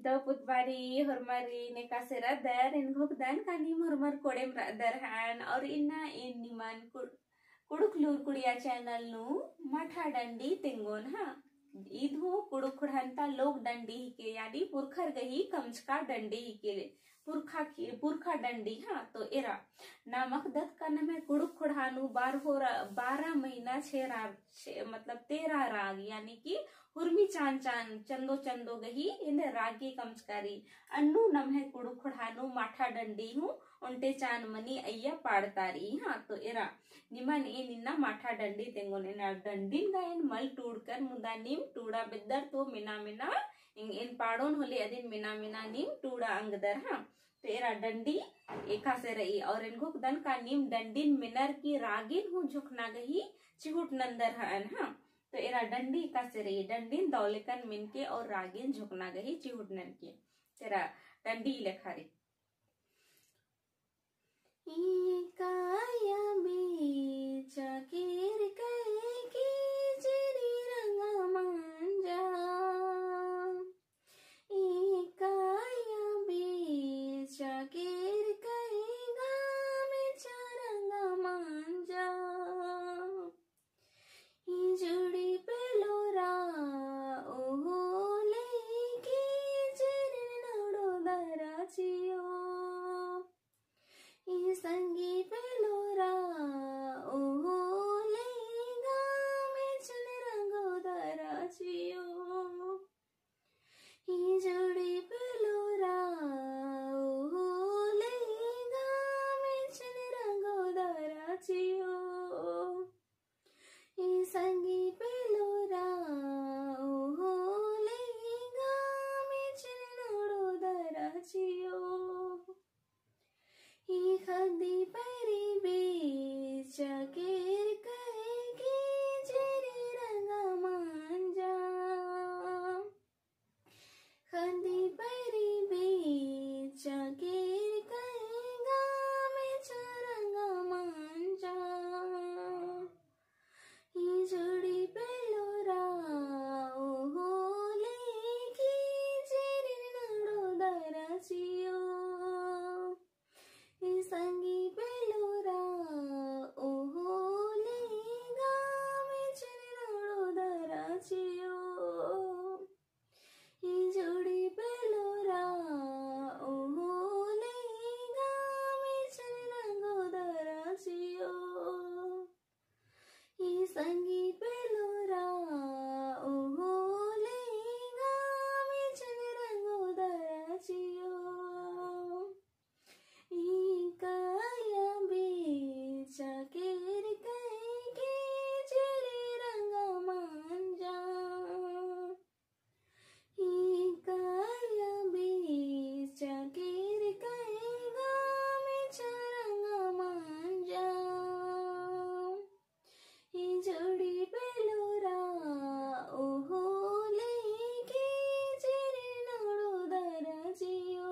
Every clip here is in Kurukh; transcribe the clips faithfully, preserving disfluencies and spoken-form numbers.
दव पुत बारी होरमारिन एकासे रअदर, एन घोखदन का नीम होरमर कोड़ेम रअदर हन, और इन्ना एन निमन कुड़-, कुड़ुख लूर कुड़िया channel नू माठा डंडी तेंगोन, हाँ। ईद हूँ कुड़ुख खुड़हन ता लोक डंडी हिके, यानी पुरखर गही कमचका डंडी हिके, पुरखा की, पुरखा डंडी, हाँ। तो एरा नाम अख़दत का नम्है कुड़ुख खुड़हा नू बारहो रा-, बारह महीना छे रा-, छे, मतलब तेरह राग, यानी कि हुरमी चान चान चंदो चंदो गही एन्ने रागे कमचकारी। अन्नू नम्है कुड़ुख खुड़हा नू माठा डंडी हूँ ओन्टे चान मनी अइय्या पाड़तारी, हाँ। तो एरा निमन एन इन्ना माठा डंडी तेंगोन, एन्ने डंडिन गा एन मल टूड़कन, मुदा नीम टूड़ा बेद्दर तो मेना मेना एन, एन पाड़ोन होले अदिन मेना मेना नीम टूड़ा अंगदर, हाँ। तो एरा डंडी एकासे रई, और एन घोखदन का नीम डंडिन मेनर की रागिन हूँ झोंकना गही चिहुट नंदर हन, हाँ। तो एरा डंडी एकासे रई, डंडिन दव लेकन मेनके और रागिन झोंकना गही चिहुट ननके। तो एरा डंडी ई लेखा रई। ई काया बेचा केरकय की चिरी रंगा मांजा। ई काया बेचा केरकय गामे चा रंगा मांजा। ई जोड़ी पेलोरा ओहो लेकी चिरिन नड़ो दरा चिओ। ई संगी पेलोरा ओहो लेगा मेचन रंगो दरा चिओ। ई जोड़ी पेलोरा ओहो लेगा मेचन रंगो दरा चिओ। ई संगी पेलोरा ओहो लेगा मेचन नड़ो दरा चिओ। ई खंदी परी बेचा केरकय की चिरी रंगा मांजा। खंदी परी बेचा केरकय गामे चा रंगा मांजा। ई जोड़ी पेलोरा ओहो लेकी चिरिन नड़ो दरा चिओ। ई संगी पेलोरा ओहो लेगा मेचन नड़ो दरा चिओ। ई जोड़ी पेलोरा ओहो लेगा मेचन रंगो दरा चिओ। ई संगी पेलोरा ओहो लेगा मेचन रंगो दरा चिओ। ई काया बेचा केरकय की चिरी रंगा मांजा। ई काया बेचा केरकय गामे चा रंगा मांजा। ई जोड़ी पेलोरा ओहो लेकी चिरी नड़ो दरा चिओ।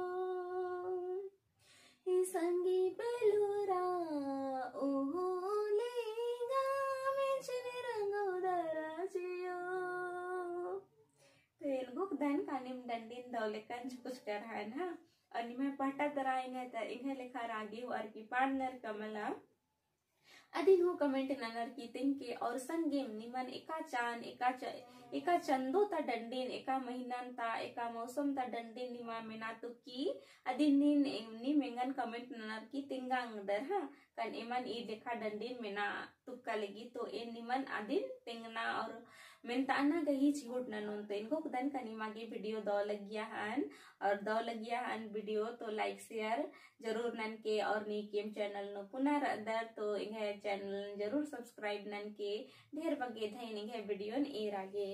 ई संगी पेलोरा ओहो लेगा मेचन रंगो दरा चिओ। तो एन घोखदन का नीम डंडिन दव लेकन झुकुचकर हन, हाँ। और निम्है पहटा दरा एंग्है त-, एंग्है लेखा रागे होअर की पाड़नर का मला अदिन हूँ comment ननर की तेंगके। और संगेम निमन एका चान, एका च-, एका चंदो ता डंडिन, एका महीनन ता, एका मौसम ता डंडिन निमा मेना तुक्की, अदिन नीन, नीम एंगन comment ननर की तेंगा अंगदर, हाँ। कन एमन ई लेखा डंडिन मेना तुक्का लगी, तो एन निमन अदिन तेंगना और मेनताना गही चिहुट ननोन। तो एन घोखदन का निमा गे video दव लगिया हन, और दव लगिया हन video तो like share जरूर ननके, और नीकेम channel नू पुना रअदर तो एंग्है channel जरूर subscribe ननके। ढेर बग्गे धइन एंग्है videoन एरा गे।